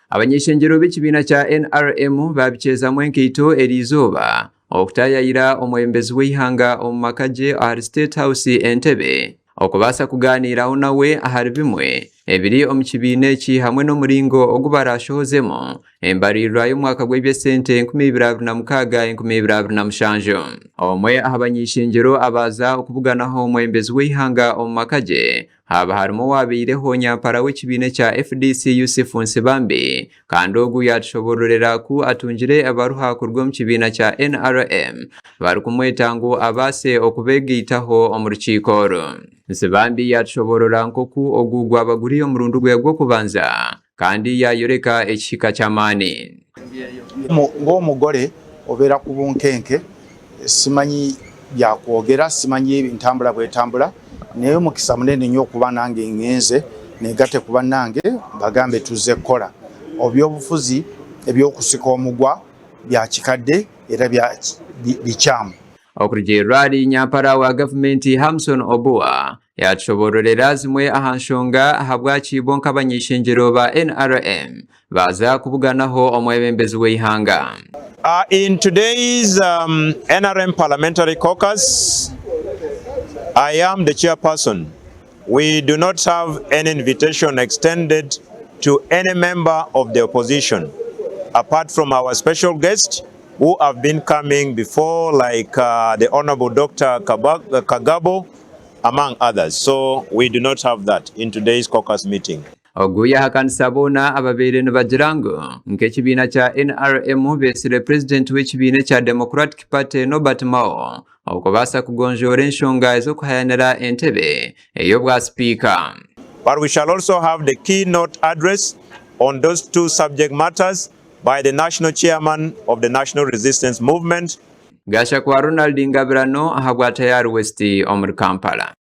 Abany'eishengyero b'ekibiina kya NRM baabikyezamu enkaito eriizooba okutaayayira omwebembezi w'eihanga omu maka gye ahari State House Entebbe okubaasa kugaaniiraho nawe ahari bimwe ebiri omu kibiina eki hamwe n'omuringo ogu baraashohozemu embariirira y'omwaka gw'eby'esente 2026, 2027. Omwe aha banyeishengyero abaaza okubuganaho omwebembezi w'eihanga omu maka gye haaba harimu owaabaireho nyampara w'ekibiina ekya FDC Yusuf Nsibambi kandi ogu yaatushoboororera ku atungire ebaruha kuruga omu kibiina kya NRM barikumweta ngu abaase okubeegaitaho omu rukiiko oru. Nsibambi yaatushoboorora nk'oku ogu gwaba guri omurundi gwe gw'okubanza kandi yaayoreka ekihika ky'amaani. Ng'omugore obeera ku bunkenke, simanyi byakwogera, simanyi ntambula bwetambula naye omukisa munene nnyo okuba nange ngenze negate ku bannange mbagambe tuzze kukola. Obyobufuzi eby'okusika omugwa bya kikadde era bikyamu. Okurugiirira ahari Nyampara wa gavumenti Hamson Obua, Yaatushoboororera zimwe aha nshonga ahabwaki bo nk'abany'eishengyero ba NRM baaza kubuganaho omwebembezi w'eihanga. In today's NRM Parliamentary Caucus, I am the chairperson. We do not have any invitation extended to any member of the opposition apart from our special guest who have been coming before like the Honourable Doctor Kagabo, among others. So we do not have that in today's caucus meeting. Ogu yaahakanisa boona ababaire nibagira ngu nk'ekibiina kya NRM beetsire purezidenti w'ekibiina ekya Democratic Party Norbert Mao okubaasa kugonjoora enshonga ez'okuhayanira entebe ey'obwa sipiika. But we shall also have the key note address on those two subject matters by the National Chairman of the National Resistance Movement, Gashakwa Ronald Ngabirano ahabwa Tayari West omuri Kampala.